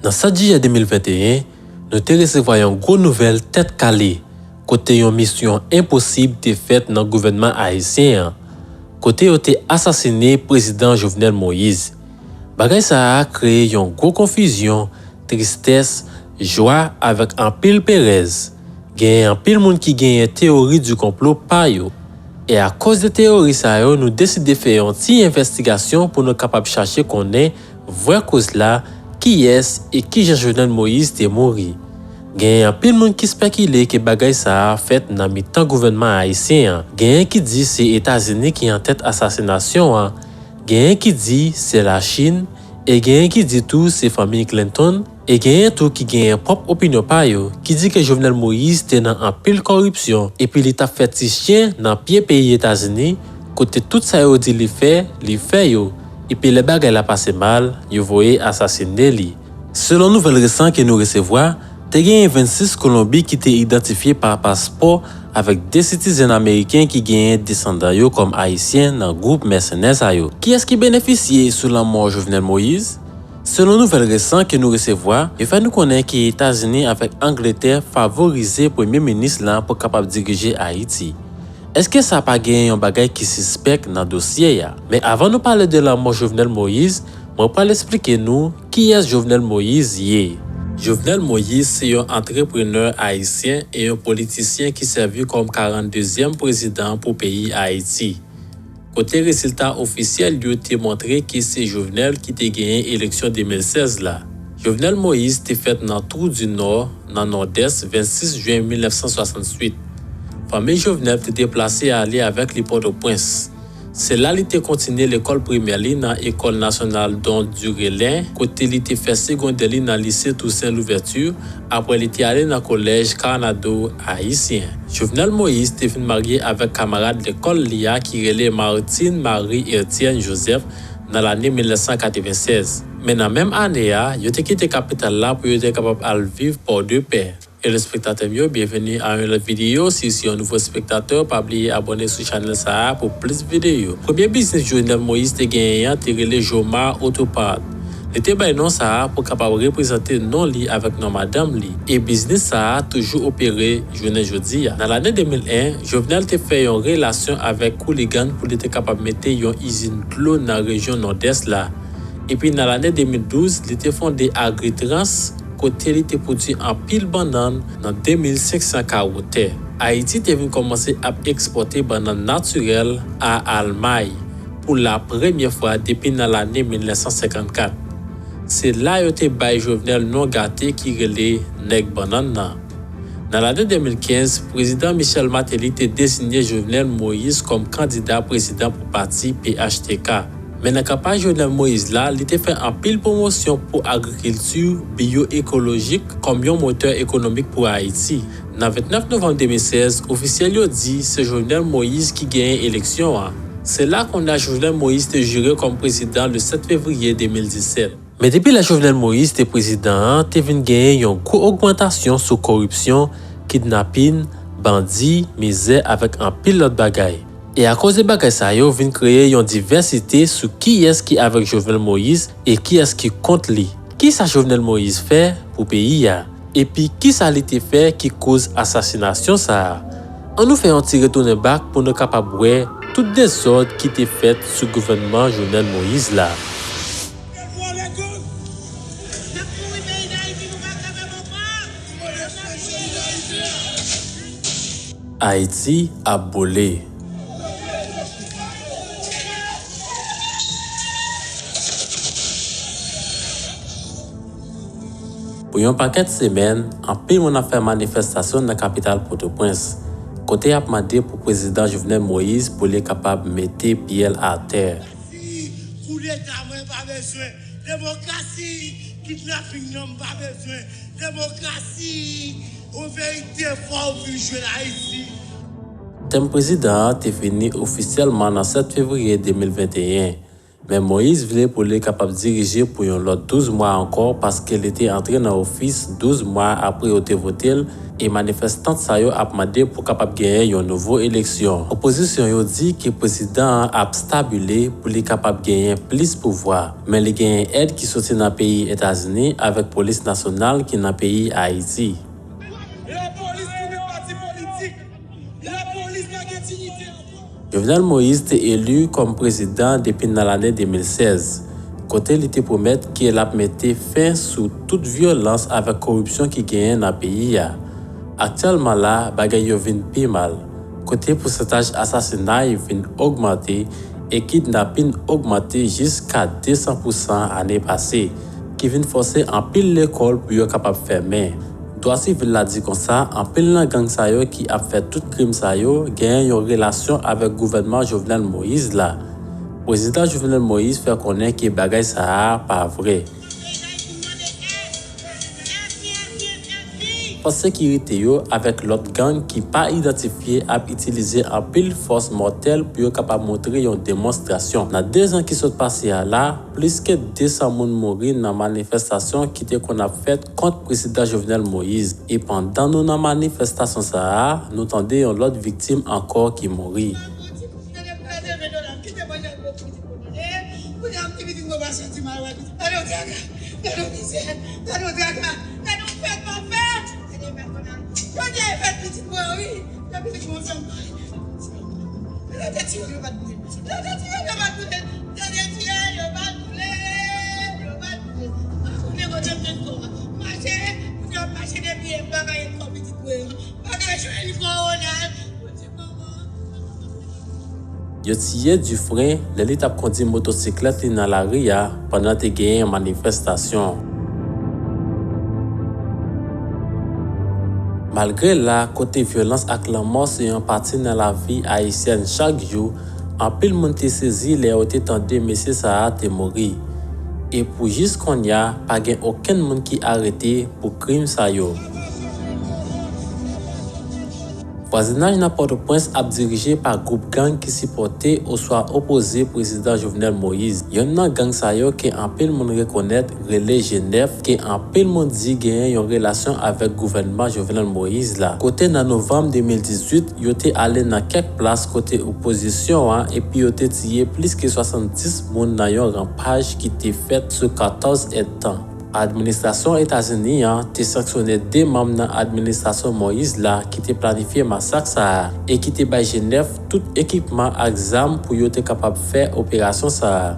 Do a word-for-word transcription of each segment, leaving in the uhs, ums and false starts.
Nan sèt jiyè de mil venteyen, nou te resevwa yon gwo nouvèl tèt kale, kote yon misyon enposib te fèt nan gouvènman ayisyen an, kote yo te asasinen Prezidan Jovenel Moïse. Bagay sa a kreye yon gwo konfizyon, tristès, jwa avèk anpil perèz. Genyen anpil moun ki genyen teyori di konplo pa yo. E akoz de teyori sa yo, nou deside fè yon ti envestigasyon pou nou kapab chache konnen vrè koz la, kiyès e kijan Jovenel Moïse te mouri. Genyen anpil moun ki spekile ke bagay sa a fèt nan mitan gouvènman ayisyen an. Genyen ki di se Etazini ki antèt asasinasyon an, genyen ki di se Lachin, e genyen ki di tou se fanmi Clinton, e genyen tou ki genyen pwòp opinyon pa yo, ki di ke Jovenel Moïse te nan anpil kòripsyon, epi li t ap fè ti chen nan pye peyi Etazini, kote tout sa yo di li fè, li fè yo, epi lè bagay la pase mal, yo voye asasinen li. Selon nouvèl resan ke nou resevwa, te genyen vennsis Kolonbi ki te idantifye pa paspò avèk de sitizèn ameriken ki genyen desandan yo kòm ayisyen nan gwoup mèsenè sa yo. Kiyès ki benefisye sou lanmò Jovenel Moïse? Selon nouvèl resan ke nou resevwa, yo fè nou konnen ke Etazini avèk Angletè favorize premye minis lan pou kapab dirije Ayiti. Èske sa pa genyen yon bagay ki sispèk nan dosye a? Men avan nou pale de lanmò Jovenel Moïse, mwen pral esplike nou kiyès Jovenel Moïse ye. Jovenel Moïse se yon antreprenè ayisyen e yon politisyen ki sèvi kòm karanndezyèm prezidan pou peyi Ayiti, kote rezilta ofisyèl yo te montre ke se Jovenel ki te genyen eleksyon de mil sèz la. Jovenel Moïse te fèt nan Twou di Nò, nan Nòdès, vennsis jen mil nèf san swasanntuit. Fanmi Jovenel te deplase ale avèk li Pòtoprens. Se la li te kontinye lekòl primè li nan École Nationale Don Durelin, kote li te fè segondè li nan Lise Toussaint Louverture, apre li te ale nan Kolèj Coronado Ayisyen. Jovenel Moïse te vin marye avèk kamarad lekòl li a ki rele Martine Marie Etienne Joseph nan lane mil nèf san katreven sèz. Men nan menm ane a, yo te kite kapital la pou yo te kapab al viv Pòdepè. Telespektatè m yo, byenveni a yon lòt videyo. Si w se yon nouvo espektatè, pa bliye abòne sou chanèl sa a pou plis videyo. Premye biznis Jovenel Moïse te genyen an te rele Joma Autopart. Li te bay non sa a pou kapab reprezante non li avèk non madanm li. E biznis sa a toujou opere jounen jodi a. Nan lane de mil en, Jovenel te fè yon relasyon avèk Cooligan pou li te kapab mete yon izin dlo nan rejyon Nòdès la. Epi nan lane de mil douz, li te fonde Agritrans, kote li te pwodui anpil bannann nan de mil senk san kawo tè. Ayiti te vin kòmanse ap ekspòte bannann natirèl a Almay pou la premyè fwa depi nan lane mil nèf san senkannkat. Se la yo te bay Jovenel non gate ki rele Nèg Bannann nan. Nan lane de mil kenz, Prezidan Michel Martelly te deziye Jovenel Moïse kòm kandida prezidan pou pati P H T K. Men nan kanpay Jovenel Moïse la, li te fè anpil pwomosyon pou agrikilti byo-ekolojik kòm yon motè ekonomik pou Ayiti. Nan vennèf novanm de mil sèz, ofisyèl yo di se Jovenel Moïse ki genyen eleksyon an. Se la kounye a Jovenel Moïse te jire kòm prezidan le sèt fevriye de mil disèt. Men depi lè Jovenel Moïse te prezidan an, te vin genyen yon gwo ogmantasyon sou koripsyon, kidnapin, bandi, mizè avèk anpil lòt bagay. E akoz de bagay sa yo vin kreye yon divèsite sou kiyès ki avèk Jovenel Moïse e kiyès ki kont li. Kisa Jovenel Moïse fè pou peyi a? Epi kisa li te fè ki koz asasinasyon sa a? Ann nou fè yon ti retounen bak pou nou kapab wè tout dezòd ki te fèt sou gouvènman Jovenel Moïse la. Ayiti ap boule. Pou yon pakèt semèn, anpil moun ap fè manifestasyon nan kapital Pòtoprens, kote y ap mande pou Prezidan Jovenel Moïse pou li kapab mete pye l atè. Demokrasi, koudeta, mwen pa bezwen. Demokrasi, kidnaping nan, m pa bezwen. Demokrasi, yon verite, fò w vin jwenn Ayiti. Tèm prezidan an te vini ofisyèlman nan sèt fevriye de mil venteyen. Men Moïse vle pou li kapab dirije pou yon lòt douz mwa ankò, paske li te antre nan ofis douz mwa apre yo te vote l, e manifestan sa yo ap mande pou kapab genyen yon nouvo eleksyon. Opozisyon yo di ke prezidan an ap stabile pou li kapab genyen plis pouvwa, men li genyen èd ki soti nan peyi Etazini avèk polis nasyonal ki nan peyi Ayiti. Lapolis tounen pati politik. Lapolis pa gen diyite ankò. Jovenel Moïse te eli kòm prezidan depi nan lane de mil sèz, kote li te pwomèt ke l ap mete fen sou tout vyolans avèk koripsyon ki genyen nan peyi a. Aktyèlman la, bagay yo vin pi mal, kote pousantaj asasinay vin ogmante e kidnapin ogmante jiska de san pousan ane pase, ki vin fòse anpil lekòl pou yo kapab fèmen. Dwa sivil la di konsa, anpil nan gang sa yo ki ap fè tout krim sa yo genyen yon relasyon avèk gouvènman Jovenel Moïse la. Prezidan Jovenel Moïse fè konnen ke bagay sa a pa vre. Fòs sekirite yo avèk lòt gang ki pa idantifye ap itilize anpil fòs mòtèl pou yo kapab montre yon demonstrasyon. Nan de zan ki sot pase a la, plis ke de san moun mouri nan manifestasyon ki te konn ap fèt kont prezidan Jovenel Moïse. E pandan nou nan manifestasyon sa a, nou tande yon lòt viktim ankò ki mouri. Gade yon traka, gade yon mizè, gade yon fèt pa fèt. Gade yon fèt pa fèt. Jodi a e fèt pitit mwen wi. Depi li gon fanm mwen. Lè te tire yo pa t boule. Lè te tire yo pa t boule. Lè te tire yo pa t boule. Yo pa t boule. Pa konnen kote m jwenn kò a. Mache, moun yo ap mache depi yè m pa ka jwenn kò pitit mwen an. M pa ka jwenn kò Ronald. Yo tiye Dufresne lè li t ap kondui motosiklèt li nan lari a pandan te genyen manifestasyon. Malgre la, kote vyolans ak lanmò se yon pati nan lavi ayisyèn chak jou, anpil moun te sezi lè yo te tande mesye sa a te mouri. E pou jis kounye a, pa gen okenn moun ki arete pou krim sa yo. Vwazinaj nan Pòtoprens ap dirije pa gwoup gang ki sipòte oswa opoze prezidan Jovenel Moïse. Yonn nan gang sa yo ke anpil moun rekonèt rele G nèf, ke anpil moun di genyen yon relasyon avèk gouvènman Jovenel Moïse la. Kote nan novanm de mil dizuit, yo te ale nan kèk plas kote opozisyon an epi yo te tiye plis ke swasanndis moun nan yon ranpaj ki te fèt sou katòz èdtan. Administrasyon Etazini an te sanksyone de manm nan administrasyon Moïse la ki te planifye masak sa a e ki te bay G nèf tout ekipman ak zam pou yo te kapab fè operasyon sa a.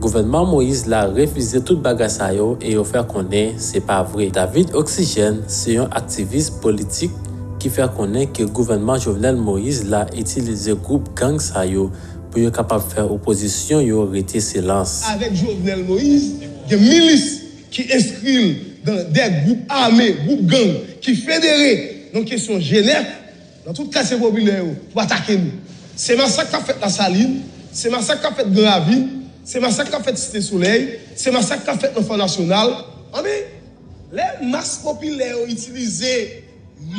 Gouvènman Moïse la refize tout bagay sa yo e yo fè konnen se pa vre. David Oxygène se yon aktivis politik ki fè konnen ke gouvènman Jovenel Moïse la itilize gwoup gang sa yo pou yo kapab fè opozisyon yo rete silans. Avèk Jovenel Moïse, gen milis ki enskri l nan de gwoup ame, gwoup gang, ki federe nan kesyon G nèf, nan tout katye popilè yo, pou atake nou. Se masak k ap fèt Lasalin, se masak k ap fèt Gran Ravin, se masak k ap fèt Site Solèy, se masak k ap fèt nan Fò Nasyonal. Anben, lè mas popilè yo itilize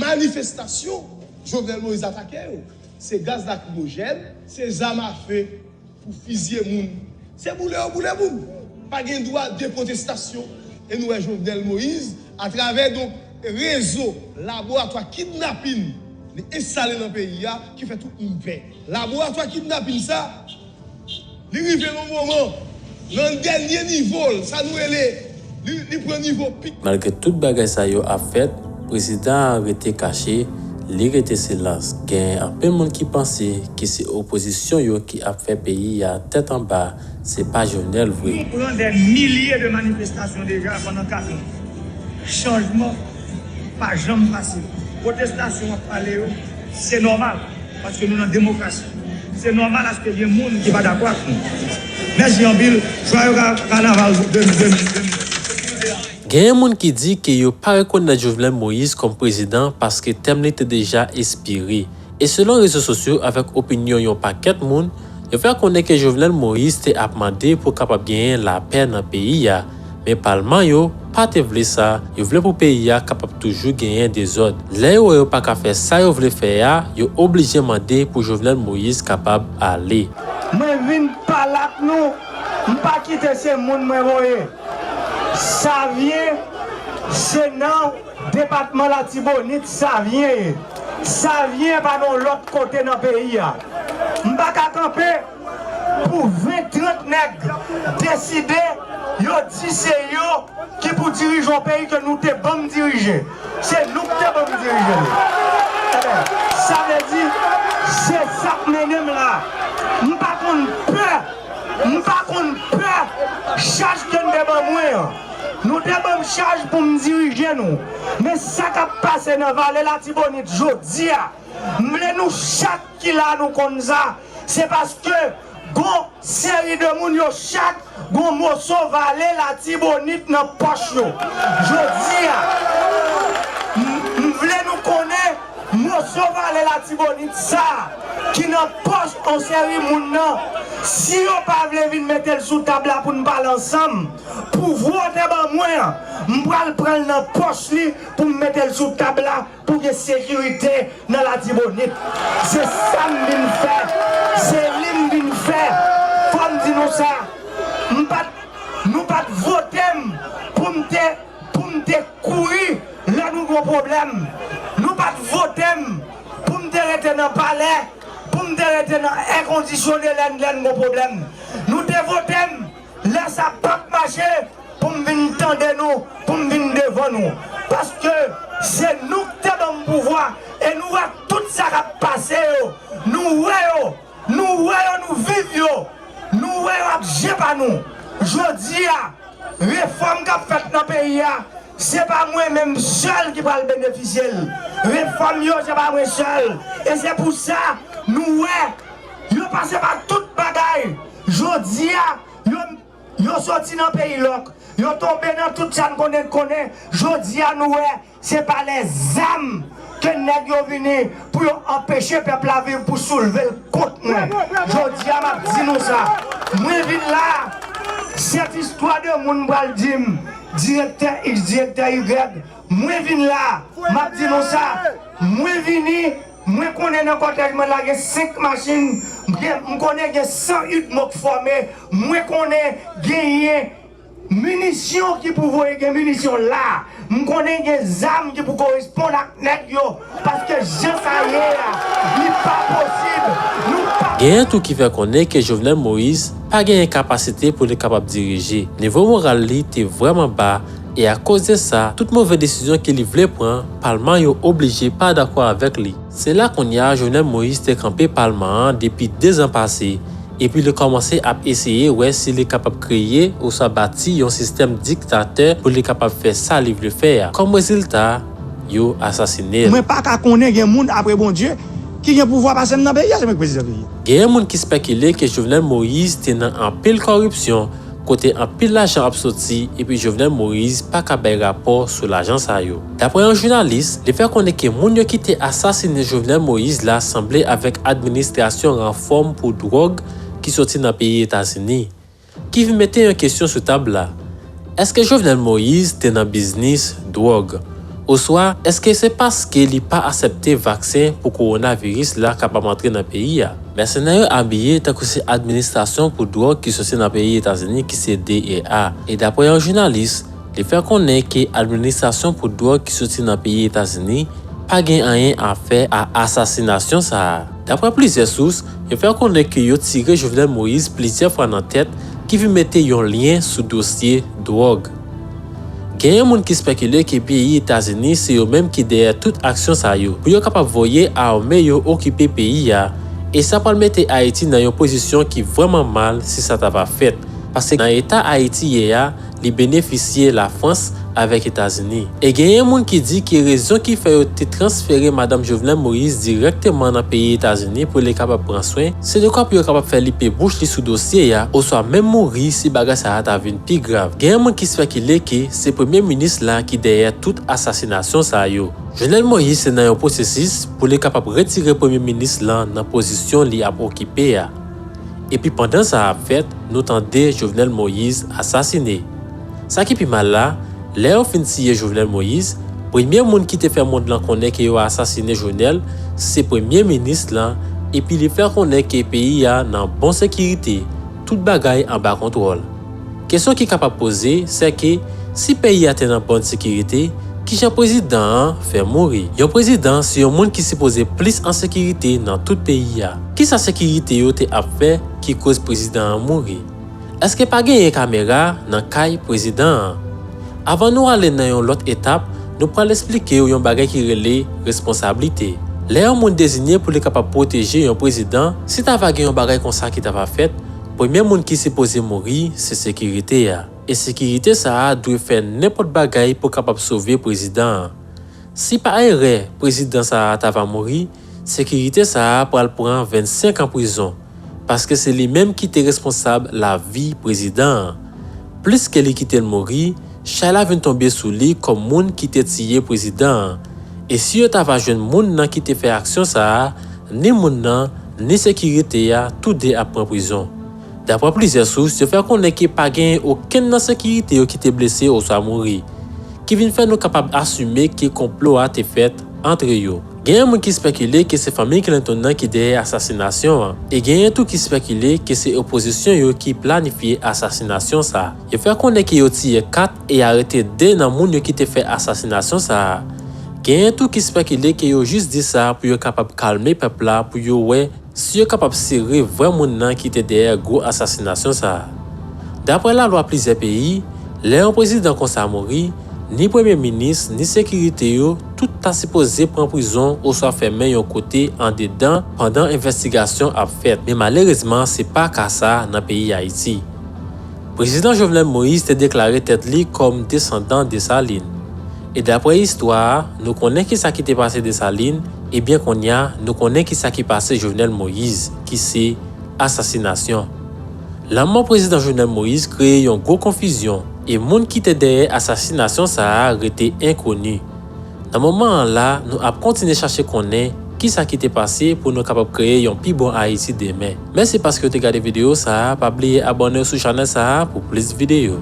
manifestasyon, Jovenel Moïse atake yo. Se gaz lakrimojèn, se zam afe pou fizye moun. Se boule yo boule moun. Pa gen dwa de pwotestasyon. E nou wè Jovenel Moïse, atravè, donk, rezo laboratwa kidnapin li enstale nan peyi a, ki fè tout moun pè. Laboratwa kidnapin sa, li rive nan moman, nan dènye nivo l, sa nou rele, li, li pran nivo pik. Malgre tout bagay sa yo ap fèt, prezidan an rete kache, li rete silans. Gen anpil moun ki panse ke se opozisyon yo ki ap fè peyi a tèt anba, se pa Jovenel vre. Nou pran dè milye de manifestasyon deja pandan kat an. Chanjman pa janm pase. Pwotestasyon w ap pale yo, se nòmal, paske nou nan demokrasi. Se nòmal aske gen moun ki pa dakò ak nou. Mèsi anpil. Jwayo ka-, kanaval de, de, de, de. Genyen moun ki di ke yo pa rekonèt Jovenel Moïse kòm prezidan paske tèm li te deja espire. E selon rezo sosyo avèk opinyon yon pakèt moun, yo fè konnen ke Jovenel Moïse te ap mande pou kapab genyen lapè nan peyi a, men palman yo pa te vle sa, yo vle pou peyi a kapab toujou genyen dezòd. Lè yo wè yo pa ka fè sa yo vle fè a, yo oblije mande pou Jovenel Moïse kapab ale. Mwen vin pale ak nou M pa kite se moun mwen voye. Savyen, se nan depatman Latibonit Savyen ye. Savyen pa nan lòt kote nan peyi a. M pa ka kanpe pou ven trant nèg deside yo di se yo ki pou dirije yon peyi ke nou te ban m dirije. Se nou ki te ban m dirije l. Sa vle di, se sa k mennen m la. M pa konn pè, m pa konn pè chaj ke n te ban mwen an. Nou te ban m chaj pou m dirije nou. Men sa k ap pase nan Vale Latibonit jodi a, m vle nou chak ki la nou konn sa, se paske gon seri de moun yo chak gon moso Vale Latibonit nan pòch yo. Jodi a, m, m vle nou konnen moso Vale Latibonit sa a ki nan pòch yon seri moun nan, si yo pa vle vin mete l sou tab la pou n pale ansanm, pouvwa w te ban mwen an, m pral pran l nan pòch li pou m mete l sou tab la pou gen sekirite nan Latibonit. Se sa m vin fè. Se li m vin fè. Fò m di nou sa. M pa t, nou pa t vote m pou m te, pou m te kouri lè nou gon pwoblèm. Nou pa t vote m pou m te rete nan palè, pou m te rete nan èkondisyone lè n, lè n gon pwoblèm. Nou te vote m lè sa p ap mache, pou m vin tande nou, pou m vin devan nou. Paske se nou ki te ban m pouvwa, e nou wè tout sa k ap pase yo. Nou wè yo, nou wè yo, nou viv yo. Nou wè yo ap je pa nou. Jodi a, refòm k ap fèt nan peyi a, se pa mwen menm sèl ki pral benefisye l. Refòm yo, se pa mwen sèl. E se pou sa, nou wè, yo pase pa tout bagay. Jodi a, yo Yo soti nan peyi lòk. Yo tonbe nan tout sa n konnen, konnen. Jodi a, nou wè, se pa lèzam ke nèg yo vini pou yo anpeche pèp la viv, pou soulve l kont mwen. Jodi a, m ap di nou sa. Mwen vin la, sèt istwa de moun pral di m, direktè X, direktè Y, mwen vin la, m ap di nou sa. Mwen vini, mwen konnen nan kòtèj mwen la gen senk machin, gen, m konnen gen san UDMO k fòme, mwen konnen genyen minisyon ki pou voye, gen minisyon la. M konnen gen zam ki pou koresponn ak nèg yo, paske jan sa ye a, li pa posib. Nou pa Genyen tou ki fè konnen ke Jovenel Moïse pa genyen kapasite pou li kapab dirije. Nivo moral li te vrèman ba, e akoz de sa, tout move desizyon ke li vle pran, palman yo oblije pa dakò avèk li. Se la kounye a Jovenel Moïse te kanpe palman an depi de zan pase, epi li kòmanse ap eseye wè si li kapab kreye oswa bati yon sistèm diktatè pou li kapab fè sa li vle fè a. Kòm rezilta, yo asasine l. Mwen pa ka konnen gen moun apre Bondye ki gen pouvwa pase m nan peyi a, se mwen ki prezidan peyi a. Genyen moun ki spekile ke Jovenel Moïse te nan anpil kòripsyon, kote anpil lajan ap soti, epi Jovenel Moïse pa ka bay rapò sou lajan sa yo. Daprè yon jounalis, li fè konnen ke moun yo ki te asasine Jovenel Moïse la sanble avèk administrasyon ranfòm pou dwòg ki soti nan peyi Etazini. Ki vin mete yon kesyon sou tab la. Èske Jovenel Moïse te nan biznis dwòg? Oswa, èske se paske li pa aksepte vaksen pou kowonaviris la kapab antre nan peyi a? Mèsenè yo abiye tankou se administrasyon pou dwòg ki soti nan peyi Etazini ki se D E A. E daprè yon jounalis, li fè konnen ke administrasyon pou dwòg ki soti nan peyi Etazini pa gen anyen a fè a asasinasyon sa a. Daprè plizyè sous, yo fè konnen ke yo tire Jovenel Moïse plizyè fwa nan tèt, ki vin mete yon lyen sou dosye dwòg. Genyen moun ki spekile ke peyi Etazini se yo menm ki dèyè tout aksyon sa yo, pou yo kapab voye ame yo okipe peyi a, e sa pral mete Ayiti nan yon pozisyon ki vrèman mal si sa ta va fèt, paske nan eta Ayiti ye a, li benefisye Lafrans avèk Etazini. E genyen moun ki di ke rezon ki fè yo te transfere madanm Jovenel Moïse dirèkteman nan peyi Etazini pou li kapab pran swen, se dekwa pou yo kapab fè lipe bouch li sou dosye a, oswa menm mouri si bagay sa a ta vin pi grav. Genyen moun ki spekile ke se premye minis la ki dèyè tout asasinasyon sa yo. Jovenel Moïse se nan yon pwosesis pou li kapab retire premye minis lan nan pozisyon li ap okipe a. Epi pandan sa ap fèt, nou tande Jovenel Moïse asasine. Sa ki pi mal la, lè yo fin tiye Jovenel Moïse, premye moun ki te fè mond lan konnen ke yo asasine Jovenel, se premye minis lan, epi li fè konnen ke peyi a nan bon sekirite. tout bagay anba kontwòl. Kesyon ki kapab poze, se ke si peyi a te nan bòn sekirite, kijan prezidan an fè mouri? Yon prezidan se yon moun ki sipoze plis an sekirite nan tout peyi a. Kisa sekirite yo te ap fè ki koz prezidan an mouri? Èske pa genyen kamera nan kay prezidan an? Avan nou ale nan yon lòt etap, nou pral esplike w yon bagay ki rele responsablite. Lè yon moun deziye pou li kapab pwoteje yon prezidan, si ta va gen yon bagay konsa ki ta va fèt, premye moun ki sipoze mouri se sekirite a. E sekirite sa a dwe fè nenpòt bagay pou kapab sove prezidan an. Si pa erè prezidan sa a ta va mouri, sekirite sa a pral pran vennsenk an prizon, paske se li menm ki te responsab lavi prezidan an. Pliske li kite l mouri, chay la vin tonbe sou li kòm moun ki te tiye prezidan an. E si yo ta va jwenn moun nan ki te fè aksyon sa a, ni moun nan, ni sekirite a, toude ap pran prizon. Daprè plizyè sous, yo fè konnen ke pa genyen okenn nan sekirite yo ki te blese oswa mouri, ki vin fè nou kapab asime ke konplo a te fèt antre yo. Genyen moun ki espekile ke se fanmi Clinton nan ki dèyè asasinasyon an, e genyen tou ki espekile ke se opozisyon yo ki planifye asasinasyon sa a. Yo fè konnen ke yo tiye kat e arete de nan moun yo ki te fè asasinasyon sa a. Genyen tou ki espekile ke yo jis di sa pou yo kapab kalme pèp la, pou yo wè si yo kapab sere vrè moun nan ki te dèyè gwo asasinasyon sa a. Daprè lalwa plizyè peyi, lè yon prezidan konsa mouri, ni premye minis, ni sekirite yo, tout ta sipoze pran prizon oswa fèmen yon kote andedan pandan envestigasyon ap fèt. Men malerezman, se pa ka sa nan peyi Ayiti. Prezidan Jovenel Moïse te deklare tèt li kòm desandan Desalin. E daprè istwa a, nou konnen kisa ki te pase Desalin, ebyen kounye a, nou konnen kisa ki pase Jovenel Moïse, ki se asasinasyon. Lanmò prezidan Jovenel Moïse kreye yon gwo konfizyon, e moun ki te dèyè asasinasyon sa a rete enkoni. Nan moman an la, nou ap kontinye chache konnen kisa ki te pase pou nou kapab kreye yon pi bon Ayiti demen. Mèsi paske w te gade videyo sa a, pa bliye abòne w sou chanèl sa a pou plis videyo.